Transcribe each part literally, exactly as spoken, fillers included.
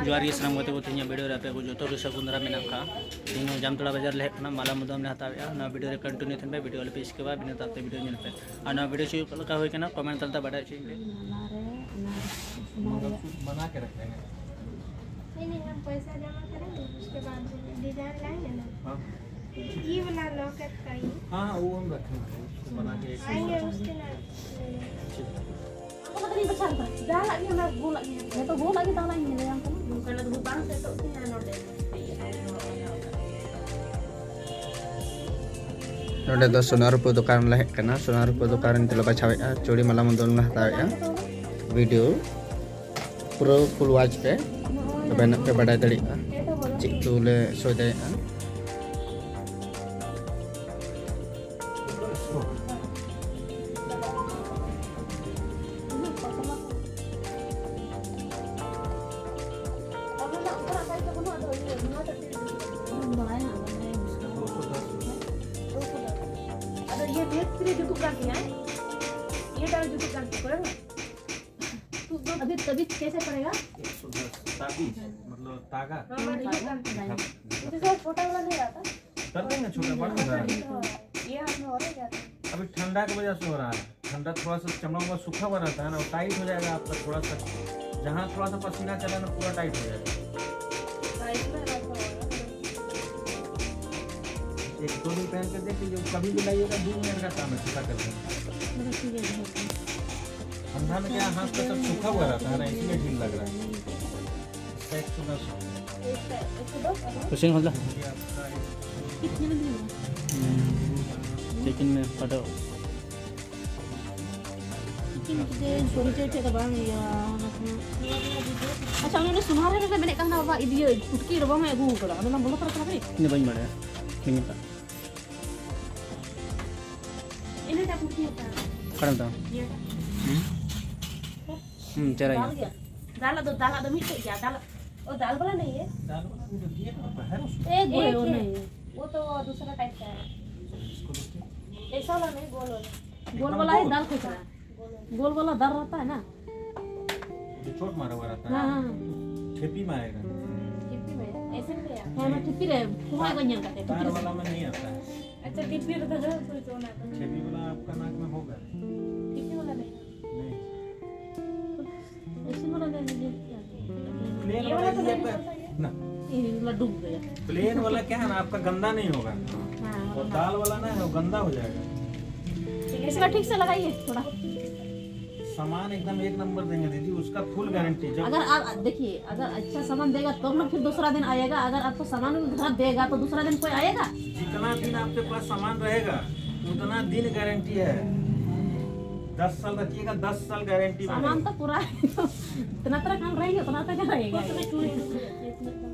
ᱡᱚᱦᱟᱨ ᱜᱮ ᱥᱟᱱᱟᱢ ᱜᱟᱛᱮ ᱠᱚ, ᱛᱮᱦᱮᱧᱟᱜ ᱵᱷᱤᱰᱤᱭᱳ ᱨᱮ ᱟᱯᱮ ᱠᱚ ᱡᱚᱛᱚ ᱜᱮ ᱥᱟᱹᱜᱩᱱ ᱫᱟᱨᱟᱢ ᱢᱮᱱᱟᱜ ᱠᱚᱣᱟ᱾ ᱛᱮᱦᱮᱧ ᱦᱚᱸ ᱡᱟᱢᱛᱚᱲᱟ ᱵᱟᱡᱟᱨ ᱞᱮ ᱦᱮᱡ ᱠᱟᱱᱟ, ᱢᱟᱞᱟ ᱢᱩᱫᱟᱹᱢ ᱞᱮ ᱦᱟᱛᱟᱣᱮᱫᱼᱟ᱾ ᱱᱚᱣᱟ ᱵᱷᱤᱰᱤᱭᱳ ᱨᱮ ᱠᱚᱱᱴᱤᱱᱤᱭᱩ ᱛᱟᱦᱮᱱ ᱯᱮ, ᱵᱷᱤᱰᱤᱭᱳ ᱟᱞᱚ ᱯᱮ ᱥᱠᱤᱯᱟ, ᱵᱤᱱᱟᱹ ᱛᱟᱯ ᱛᱮ ᱵᱷᱤᱰᱤᱭᱳ ᱧᱮᱞ ᱯᱮ᱾ ᱟᱨ ᱱᱚᱣᱟ ᱵᱷᱤᱰᱤᱭᱳ ᱪᱮᱫ ᱞᱮᱠᱟ ᱦᱩᱭ ᱠᱟᱱᱟ, ᱠᱚᱢᱮᱱᱴ ᱛᱟᱞᱟ ᱛᱮ ᱵᱟᱰᱟᱭ ᱦᱚᱪᱚᱧ ᱯᱮ᱾ ᱢᱟᱞᱟ ᱨᱮ ᱚᱱᱟ ᱥᱩᱱᱟ ᱨᱮᱭᱟᱜ ᱢᱟᱱᱟ ᱠᱮ ᱨᱟᱠᱷᱮ ᱦᱮᱸ᱾ नहीं, नहीं, हम पैसा जमा करेंगे, उसके बाद डिजाइन लाएंगे ना। हाँ। ये वाला लॉकेट का ही। हाँ, हाँ, वो हम रखेंगे, उसको बना के एक आएंगे उसके ना। ठीक। ᱫᱟᱞᱟᱜ ᱜᱮ ᱚᱱᱟ ᱜᱳᱞᱟᱜ ᱜᱮ᱾ ᱦᱮᱸ, ᱛᱚ ᱜᱳᱞᱟᱜ ᱜᱮ ᱫᱟᱞᱟᱜ ᱤᱧ ᱞᱟᱹᱭᱟᱢ ᱠᱟᱱᱟ᱾ ᱱᱚᱝᱠᱟᱱᱟᱜ ᱫᱚ ᱵᱟᱝ ᱥᱮᱴᱚᱜ ᱛᱤᱧᱟ ᱱᱚᱰᱮ᱾ ᱱᱚᱰᱮ ᱫᱚ ᱥᱳᱱᱟ ᱨᱩᱯᱟᱹ ᱫᱚᱠᱟᱱ ᱞᱮ ᱦᱮᱡ ᱠᱟᱱᱟ᱾ ᱥᱳᱱᱟ ᱨᱩᱯᱟᱹ ᱫᱚᱠᱟᱱ ᱨᱮ ᱱᱤᱛᱚᱜ ᱞᱮ ᱵᱟᱪᱷᱟᱣᱮᱫᱼᱟ ᱪᱩᱲᱤ ᱢᱟᱞᱟ ᱢᱩᱫᱟᱹᱢ ᱞᱮ ᱦᱟᱛᱟᱣᱮᱫᱼᱟ᱾ ᱵᱷᱤᱰᱤᱭᱳ ᱯᱩᱨᱟᱹ ᱯᱷᱩᱞ ᱣᱟᱪ ᱯᱮ, ᱛᱚᱵᱮ ᱱᱟᱜ ᱯᱮ ᱵᱟᱰᱟᱭ ᱫᱟᱲᱮᱭᱟᱜᱼᱟ ᱪᱮᱫ ᱠᱚᱞᱮ ᱥᱚᱭᱫᱟᱭᱮᱫᱼᱟ᱾ ᱟᱫᱚ ᱤᱭᱟᱹ ᱵᱷᱮᱡᱽ ᱯᱷᱨᱤ ᱡᱩᱛᱩᱜ ᱠᱟᱱ ᱛᱤᱧᱟᱹ, ᱤᱭᱟᱹ ᱴᱟᱜ ᱡᱩᱛᱩᱜ ᱠᱟᱱ ᱛᱤᱧᱟᱹ, ᱠᱚᱨᱮ ᱱᱟ? तो अभी तभी कैसे पड़ेगा? एक सौ दस। ताबीज, मतलब तागा। हाँ, मैं ठीक है। मुझे सर छोटा वाला नहीं आता। कर देंगे छोटा, बड़ा होता है। ये हाथ में हो रहा है क्या? अभी ठंडा की वजह से हो रहा है, ठंडा थोड़ा सा चमड़ा हुआ सूखा हुआ रहता है ना, वो टाइट हो जाएगा आपका थोड़ा सा, जहाँ थोड़ा सा पसीना चला ना, पूरा टाइट हो जाएगा। हाँ, इसमें हाथ में हो रहा है। एक दो दिन पहन के देख लीजिए, कभी भी लाइएगा, दो मिनट का काम है, छोटा कर देंगे। ठंडा में क्या, हाथ का सब सूखा हुआ रहता है ना, इसलिए ढील लग रहा है। इसका एक सौ दस। कुछ नहीं होता। चिकन में पटो। ᱪᱮᱫ ᱤᱧ ᱪᱤᱠᱟᱹᱭᱟ? ᱯᱚᱨᱤᱪᱚᱭ ᱴᱷᱮᱡ ᱫᱚ ᱵᱟᱝ ᱤᱭᱟᱹᱣᱟ, ᱚᱱᱟ ᱠᱚ᱾ ᱟᱪᱪᱷᱟ, ᱚᱱᱟ ᱥᱳᱱᱟ ᱨᱮ ᱢᱮᱱᱮᱫ ᱠᱟᱱ ᱛᱟᱦᱮᱱᱟ ᱵᱟᱵᱟ, ᱤᱭᱟᱹ ᱯᱩᱴᱠᱤ ᱨᱟᱵᱟᱝ ᱮ ᱟᱹᱜᱩ ᱟᱠᱟᱫᱟ, ᱚᱱᱟ ᱵᱟᱢ ᱵᱚᱞᱚ ᱛᱚᱨᱟ ᱠᱟᱱᱟ ᱠᱟᱹᱴᱤᱡ? ᱤᱧ ᱫᱚ ᱵᱟᱹᱧ ᱵᱟᱲᱟᱭᱟ, ᱵᱟᱹᱧ ᱢᱮᱛᱟᱜ᱾ ᱤᱱᱟᱹᱴᱟᱜ ᱯᱩᱴᱠᱤ ᱦᱟᱛᱟᱣ᱾ ᱚᱠᱟᱨᱮᱢ ᱦᱟᱛᱟᱣᱟ? ᱤᱭᱟᱹᱴᱟᱜ᱾ ᱦᱩᱸ, ᱪᱮᱦᱨᱟ ᱜᱮᱭᱟ᱾ ᱫᱟᱞ ᱜᱮᱭᱟ? ᱫᱟᱞᱟᱜ ᱫᱚ, ᱫᱟᱞᱟᱜ ᱫᱚ ᱢᱤᱫᱴᱮᱡ ᱜᱮᱭᱟ, ᱫᱟᱞᱟᱜ᱾ ᱳ, ᱫᱟᱞ ᱵᱟᱞᱟ ᱱᱟᱦᱤ ᱦᱮ? ᱫᱟᱞ ᱵᱟᱞᱟ ᱱᱟᱦᱤ ᱦᱮ, ᱛᱚ ᱵᱟᱦᱟᱨ ᱩᱥᱠᱚ ᱮᱠ ᱦᱮ, ᱦᱮ᱾ ᱳ ᱛᱚ ᱫᱩᱥᱨᱟ ᱴᱟᱭᱤᱯ ᱠᱟ ᱦᱮ᱾ ᱤᱥᱠᱚ ᱫᱮᱠᱷᱛᱮ ᱦᱮ। ऐसा वाला नहीं, गोल वाला। गोल वाला ही दाल खुश रहा। गोल वाला दाल रहता है ना। जो चोट मारा हुआ रहता है। हाँ, हाँ। ᱴᱷᱤᱯᱤ ᱢᱟ ᱟᱭᱮᱜᱟ᱾ ᱴᱷᱤᱯᱤ ᱢᱟ, ᱮᱥᱮ ᱵᱷᱟᱭᱟ? ᱦᱮᱸ, ᱚᱱᱟ ᱴᱷᱤᱯᱤ ᱨᱮ ᱯᱷᱳᱱᱟ ᱠᱚ ᱧᱮᱞ ᱠᱟᱛᱮ, ᱴᱷᱤᱯᱤ ᱨᱮ᱾ ᱛᱟᱨ ᱣᱟᱞᱟ ᱢᱟ ᱱᱟᱦᱤᱸ ᱟᱛᱟ ᱦᱟᱭ᱾ ᱟᱪᱪᱷᱟ, ᱴᱷᱤᱯᱤ ᱨᱮᱫᱚ ᱦᱮᱸ, ᱦᱳᱭ ᱛᱚ ᱚᱱᱟ ᱫᱚ᱾ ᱴᱷᱤᱯᱤ ᱣᱟᱞᱟ ᱟᱯᱠᱟ ᱱᱟᱠ ᱢᱮ ᱦᱳᱜᱟ᱾ ᱴᱷᱤᱯᱤ ᱣᱟᱞᱟ ᱱᱟᱦᱤᱸ᱾ ᱱᱟᱦᱤᱸ᱾ ᱮᱥᱮ ᱣᱟᱞᱟ ᱱᱟᱦᱤᱸ, ᱱᱟᱦᱤᱸ᱾ प्लेन वाला ये पे ना। ये वाला डूब गया। प्लेन वाला क्या है ना, आपका गंदा नहीं होगा। हाँ, और हाँ। दाल वाला ना है, वो गंदा हो जाएगा। इसका ठीक से लगाइए थोड़ा। सामान एकदम एक नंबर देंगे दीदी, उसका फुल गारंटी। जब अगर आप, देखिए, अगर अच्छा सामान देगा तो हम लोग फिर दूसरा दिन आएगा। अगर आपको सामान घर देगा तो दूसरा दिन कोई आएगा? जितना दिन आपके पास सामान रहेगा उतना दिन गारंटी है। दस साल रखिएगा, दस साल गारंटी। सामान तो पूरा है, तो जितना तरह काम रहेंगे उतना तरह रहेगा।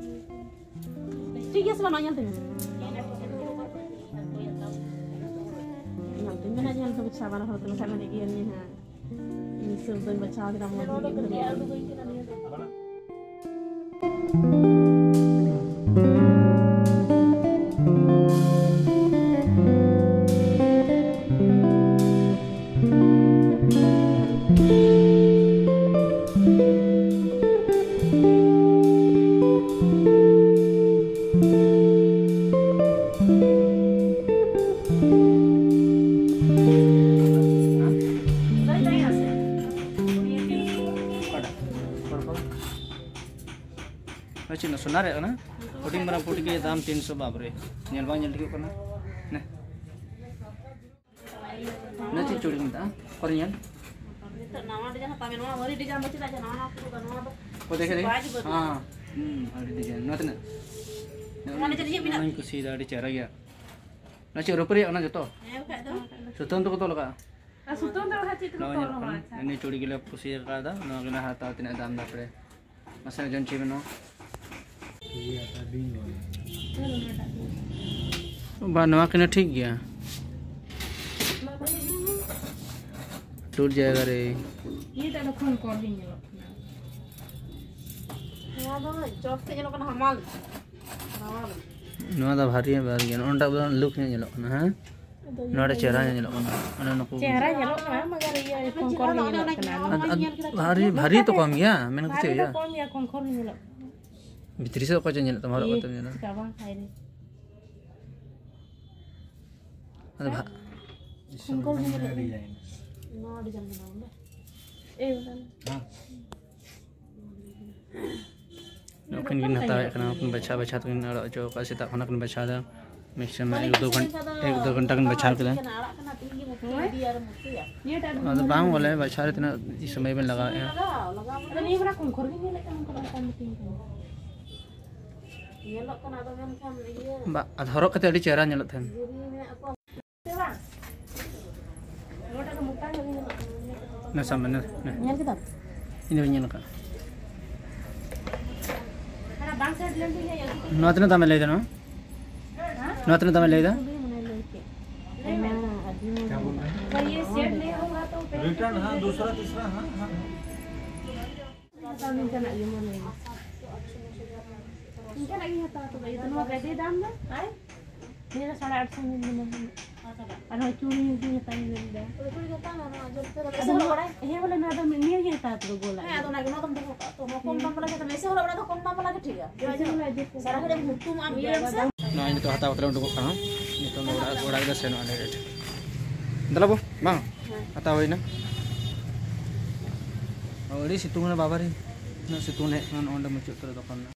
ठीक है, सुबह नौ जल्दी में। ᱧᱮᱞ ᱛᱤᱧ ᱢᱮᱱᱟ, ᱧᱮᱞ ᱫᱚ ᱵᱟᱪᱷᱟᱣ ᱵᱟᱨ ᱦᱚᱲ ᱫᱚ ᱵᱟᱠᱷᱟᱡ ᱢᱟᱱᱮ ᱤᱭᱟᱹ ᱱᱤᱭᱟᱹ ᱦᱟᱸᱜ᱾ ᱤᱧ ᱥᱩᱨ ᱫᱚᱧ ᱵᱟᱪᱷᱟᱣ ᱠᱮᱫᱟ, ᱢᱚᱡᱽ ᱜᱮ ᱵᱩᱡᱷᱟᱹᱣ ᱮᱱᱟ᱾ ᱱᱚᱣᱟ ᱪᱮᱫ ᱥᱚᱱᱟ ᱨᱮᱭᱟᱜ ᱠᱟᱱᱟ? ᱦᱩᱰᱤᱧ ᱢᱟᱨᱟᱝ ᱯᱩᱴᱠᱤ ᱫᱟᱢ ᱛᱤᱱᱥᱚ, ᱵᱟᱯ ᱨᱮ, ᱧᱮᱞ ᱵᱟᱝ ᱧᱮᱞ ᱴᱷᱤᱠᱚᱜ ᱠᱟᱱᱟ᱾ ᱱᱮ᱾ ᱱᱚᱣᱟ ᱪᱮᱫ ᱪᱩᱲᱤ ᱠᱚ ᱢᱮᱛᱟᱜᱼᱟ? ᱚᱠᱟᱨᱮ ᱧᱮᱞ? ᱱᱤᱛᱚᱜ ᱱᱟᱣᱟ design ᱦᱟᱛᱟᱣ ᱢᱮ, ᱱᱟᱣᱟ ᱢᱟᱨᱮ design ᱵᱟᱹᱪᱩᱜᱼᱟ, ᱱᱟᱣᱟ ᱱᱟᱣᱟ ᱯᱩᱨᱟᱹ ᱱᱟᱣᱟ ᱫᱚ ᱚᱠᱚᱭ ᱫᱮᱠᱷᱮ ᱨᱮ? ᱥᱤᱯᱟᱡ ᱵᱟᱹᱱᱩᱜᱼᱟ᱾ ᱦᱮᱸ, ᱦᱩᱸ, ᱟᱹᱰᱤ design᱾ ᱱᱚᱣᱟ ᱛᱤᱱᱟᱹᱜ? ᱚᱱᱟ ᱱᱤᱛᱚᱜ ᱤᱭᱟᱹ ᱢᱮᱱᱟᱜ᱾ ᱚᱱᱟᱧ ᱠᱩᱥᱤᱭᱟᱫᱟ, ᱟᱹᱰᱤ ᱪᱮᱦᱨᱟ ᱜᱮᱭᱟ᱾ ᱚᱱᱟ ᱪᱮᱫ ᱨᱩᱯᱟᱹ ᱨᱮᱭᱟᱜ ᱠᱟᱱᱟ ᱡᱚᱛᱚ? ᱦᱮᱸ, ᱵᱟᱠᱷᱟᱡ ᱫᱚ᱾ ᱥᱩᱛᱟᱹᱢ ᱛᱮᱠᱚ ᱛᱚᱞ ᱠᱟᱜᱼᱟ? ᱟᱨ ᱥᱩᱛᱟᱹᱢ ᱫᱚ ᱵᱟᱠᱷᱟᱡ ᱪᱮᱫ ᱛᱮᱠᱚ ᱱᱚᱣᱟ ᱛᱚᱞ ᱧᱮᱞᱚᱜ ᱠᱟᱱᱟ᱾ ᱟᱪᱪᱷᱟ᱾ ᱱᱤᱭᱟᱹ ᱪᱩᱲᱤ ᱜᱮᱞᱮ ᱠᱩᱥᱤ ᱟᱠᱟᱫᱟ, ᱱᱚᱣᱟ ᱜᱮᱞᱮ ᱦᱟᱛᱟᱣᱟ᱾ ᱛᱤᱱᱟᱹᱜ ᱫᱟᱢ ᱫᱟᱯᱮ? ᱢᱟᱥᱮ ᱟᱸᱡᱚᱢ ᱦᱚᱪᱚᱭ ᱵᱮᱱ ᱱᱚᱣᱟ᱾ ᱵᱟ, ᱱᱚᱣᱟ ᱠᱤᱱᱟ ᱴᱷᱤᱠ ᱜᱮᱭᱟ᱾ ᱴᱩᱨ ᱡᱟᱭᱜᱟ ᱨᱮ᱾ ᱤᱭᱟᱹ ᱫᱚ ᱟᱫᱚ ᱠᱷᱚᱱ ᱠᱚᱢ ᱜᱮ ᱧᱮᱞᱚᱜ ᱠᱟᱱᱟ᱾ ᱱᱚᱣᱟ ᱫᱚ ᱪᱚᱯ ᱛᱮ ᱧᱮᱞᱚᱜ ᱠᱟᱱᱟ, ᱦᱟᱢᱟᱞ᱾ ᱱᱟᱣᱟ ᱫᱚ᱾ ᱱᱚᱣᱟ ᱫᱚ ᱵᱷᱟᱨᱤ ᱵᱷᱟᱨᱤ ᱜᱮᱭᱟ᱾ ᱱᱚᱜᱼᱚ ᱱᱚᱣᱟ ᱫᱚ ᱞᱩᱠ ᱧᱚᱜ ᱧᱮᱞᱚᱜ ᱠᱟᱱᱟ, ᱦᱮᱸ? ᱱᱚᱰᱮ ᱪᱮᱦᱨᱟ ᱧᱮᱞᱚᱜ ᱠᱟᱱᱟ᱾ ᱚᱱᱮ ᱱᱩᱠᱩ ᱪᱮᱦᱨᱟ ᱧᱮᱞᱚᱜ ᱠᱟᱱᱟ, ᱢᱟᱱᱮ ᱤᱭᱟᱹ ᱠᱚᱝᱠᱚᱨ ᱜᱮ ᱧᱮᱞᱚᱜ ᱠᱟᱱᱟ᱾ ᱟᱨ, ᱟᱨ ᱵᱷᱟᱨᱤ, ᱵᱷᱟᱨᱤ ᱛᱚ ᱠᱚᱢ ᱜᱮᱭᱟ, ᱢᱮᱱ ᱠᱟᱛᱮ ᱵᱷᱟᱨᱤ ᱫᱚ ᱦᱩᱭᱩᱜᱼᱟ᱾ ᱠᱚᱢ ᱜᱮᱭᱟ, ᱠᱚᱝᱠᱚᱨ ᱜᱮ ᱧᱮᱞᱚᱜ ᱠᱟᱱᱟ᱾ ᱵᱷᱤᱛᱨᱤ ᱥᱮᱫ ᱚᱠᱚᱭ ᱪᱚ ᱧᱮᱞᱮᱫ ᱛᱟᱢᱟ, ᱦᱚᱨᱚᱜ ᱤᱭᱟᱹ, ᱠᱟᱛᱮᱢ ᱧᱮᱞᱟ᱾ ᱪᱮᱠᱟ ᱵᱟᱝ ᱠᱷᱟᱭ ᱨᱮ᱾ ᱟᱫᱚ ᱵᱷᱟ- ᱠᱚᱝᱠᱚᱨ ᱜᱮ ᱧᱮᱞᱚᱜ ᱠᱟᱱᱟ᱾ ᱱᱚᱣᱟ ᱟᱹᱰᱤ ᱡᱟᱝ ᱵᱮᱱᱟᱣ ᱵᱚᱞᱮ᱾ ᱮᱭ ᱵᱟᱝ᱾ ᱱᱩᱠᱤᱱ ᱠᱤᱱ ᱦᱟᱛᱟᱣᱮᱫ ᱠᱟᱱᱟ, ᱩᱱᱠᱤᱱ ᱵᱟᱪᱷᱟᱣ ᱵᱟᱪᱷᱟᱣ ᱛᱮᱠᱤᱱ ᱟᱲᱟᱜ ᱦᱚᱪᱚ ᱟᱠᱟᱫᱼᱟ᱾ ᱥᱮᱛᱟᱜ ᱠᱷᱚᱱᱟᱜ ᱠᱤᱱ ᱵᱟᱪᱷᱟᱣ ᱮᱫᱟ᱾ ᱢᱤᱫ ᱥᱚᱢᱚᱭ ᱮᱠ ᱫᱩ ᱜᱷᱚᱱ-, ᱮᱠ ᱫᱩ ᱜᱷᱚᱱᱴᱟ ᱠᱤᱱ ᱵᱟᱪᱷᱟᱣ ᱠᱮᱫᱟ᱾ ᱟᱫᱚ ᱵᱟᱝ ᱵᱚᱞᱮ, ᱵᱟᱪᱷᱟᱣ ᱨᱮ ᱛᱤᱱᱟᱹᱜ ᱥᱚᱢᱚᱭ ᱵᱮᱱ ᱞᱟᱜᱟᱣᱮᱫᱼᱟ? ᱧᱮᱞᱚᱜ ᱠᱟᱱᱟ, ᱟᱫᱚ ᱢᱮᱱᱠᱷᱟᱱ ᱤᱭᱟᱹ ᱵᱟ, ᱟᱫᱚ ᱦᱚᱨᱚᱜ ᱠᱟᱛᱮ ᱟᱹᱰᱤ ᱪᱮᱦᱨᱟ ᱧᱮᱞᱚᱜ ᱛᱟᱦᱮᱱ᱾ ᱱᱚᱣᱟᱴᱟᱜ ᱫᱚ ᱢᱚᱴᱟ ᱧᱚᱜ ᱜᱮ ᱧᱮᱞᱚᱜ ᱠᱟᱱᱟ, ᱱᱤᱭᱟᱹᱴᱟᱜ ᱫᱚ ᱯᱟᱛᱞᱟ ᱱᱮ ᱥᱟᱵ ᱢᱮ, ᱱᱮ, ᱱᱮ᱾ ᱧᱮᱞ ᱠᱮᱫᱟᱢ? ᱤᱧ ᱫᱚ ᱵᱟᱹᱧ ᱧᱮᱞ ᱟᱠᱟᱫ᱾ ᱦᱟᱱᱟ ᱵᱟᱝ ᱥᱮᱴ ᱞᱮᱱ ᱛᱤᱧ ᱠᱷᱟᱡ ᱟᱹᱜᱩ ᱠᱟᱜ ᱱᱚᱣᱟ ᱛᱤᱱᱟᱹᱜ ᱫᱟᱢᱮ ᱞᱟᱹᱭ ᱫᱟ ᱱᱚᱣᱟ? ᱦᱮᱸ? ᱱᱚᱣᱟ ᱛᱤᱱᱟᱹᱜ ᱫᱟᱢᱮ ᱞᱟᱹᱭ ᱫᱟ? ᱠᱩᱞᱤ ᱢᱚᱱᱮ ᱞᱟᱹᱭ ᱠᱮᱫ᱾ ᱞᱟᱹᱭ ᱢᱮ᱾ ᱦᱮᱸ, ᱟᱹᱰᱤ ᱢᱚᱡᱽ ᱧᱮᱞᱚᱜ ᱠᱟᱱᱟ᱾ ᱛᱚ ᱤᱭᱟᱹ ᱥᱮᱴ ᱞᱮ ᱦᱚᱸ ᱦᱟᱛᱟᱣ ᱯᱮ᱾ ᱨᱤᱴᱟᱨᱱ, ᱦᱟᱸ, ᱫᱩᱥᱨᱟ, ᱛᱤᱥᱨᱟ, ᱦᱟᱸ, ᱦᱟᱸ᱾ ᱦᱟᱛᱟᱣ ᱱᱤᱝᱠᱟᱱᱟᱜ ᱜᱮ ᱢᱚᱱᱮ᱾ ᱱᱤᱝᱠᱟᱱᱟᱜ ᱜᱤᱧ ᱦᱟᱛᱟᱣᱟ ᱛᱚᱵᱮ᱾ ᱤᱭᱟᱹ ᱛᱚ ᱱᱚᱣᱟ ᱜᱟᱫᱮ ᱫᱟᱢ ᱫᱚ? ᱟᱭ? ᱱᱤᱭᱟᱹ ᱫᱚ ᱥᱟᱲᱮ ᱟᱴᱥᱚ ᱢᱤᱫ ᱫᱤᱱ ᱨᱮ᱾ ᱟᱨᱦᱚᱸ ᱪᱩᱲᱤ ᱜᱤᱧ ᱦᱟᱛᱟᱣ ᱤᱧ ᱢᱮᱱᱫᱟ᱾ ᱟᱫᱚ ᱱᱚᱣᱟ, ᱦᱮᱸ ᱵᱚᱞᱮ ᱱᱚᱣᱟ ᱫᱚ ᱱᱤᱭᱟᱹ ᱜᱤᱧ ᱦᱟᱛᱟᱣᱟ ᱛᱚᱵᱮ ᱜᱳᱞᱟᱜ᱾ ᱦᱮᱸ, ᱟᱫᱚ ᱚᱱᱟ ᱜᱮ, ᱚᱱᱟ ᱫᱚᱢ ᱫᱚᱦᱚ ᱠᱟᱜᱼᱟ ᱛᱚ᱾ ᱱᱚᱣᱟ ᱠᱚᱢ ᱫᱟᱢ ᱵᱟᱞᱟ ᱜᱮ ᱛᱚ, ᱢᱮᱥᱮ ᱦᱚᱲ ᱚᱱᱟ ᱫᱚ ᱠᱚᱢ ᱫᱟᱢ ᱵᱟᱞᱟ ᱜᱮ ᱴᱷᱤᱠ ᱜᱮᱭᱟ᱾ ᱢᱮᱥᱮ ᱦᱚᱲ ᱟᱹᱰᱤ ᱦᱩᱛᱩᱢ ᱟᱢ ᱤᱭᱟᱹ ᱤᱭᱟᱹ ᱮᱢ ᱥᱮ᱾ ᱱᱚᱜᱼᱚᱭ ᱱᱤᱛᱚᱜ ᱦᱟᱛᱟᱣ ᱠᱟᱛᱮ ᱩᱰᱩᱠᱚᱜ ᱠᱟᱱᱟ᱾ ᱱᱤᱛᱚᱜ ᱫᱚ ᱚᱲᱟᱜ, ᱚᱲᱟᱜ ᱜᱮᱞᱮ ᱥᱮᱱᱚᱜᱼᱟ direct᱾ ᱫᱮᱞᱟ ᱵᱚ, ᱵᱟᱝ? ᱦᱮᱸ᱾ ᱦᱟᱛᱟᱣ ᱦᱩᱭᱱᱟ᱾ ᱟᱹᱰᱤ ᱥᱤᱛᱩᱝ ᱠᱟᱱᱟ ᱵᱟᱵᱟ ᱨᱮ᱾ ᱩᱱᱟᱹᱜ ᱥᱤᱛᱩᱝ ᱦᱮᱡ ᱠᱟᱱᱟ ᱱᱚᱜᱼᱚᱭ ᱱᱚᱰᱮ ᱢᱩᱪᱟᱹᱫ ᱩᱛᱟᱹᱨ ᱫᱚᱠᱟᱱ ᱨᱮᱱᱟᱜ᱾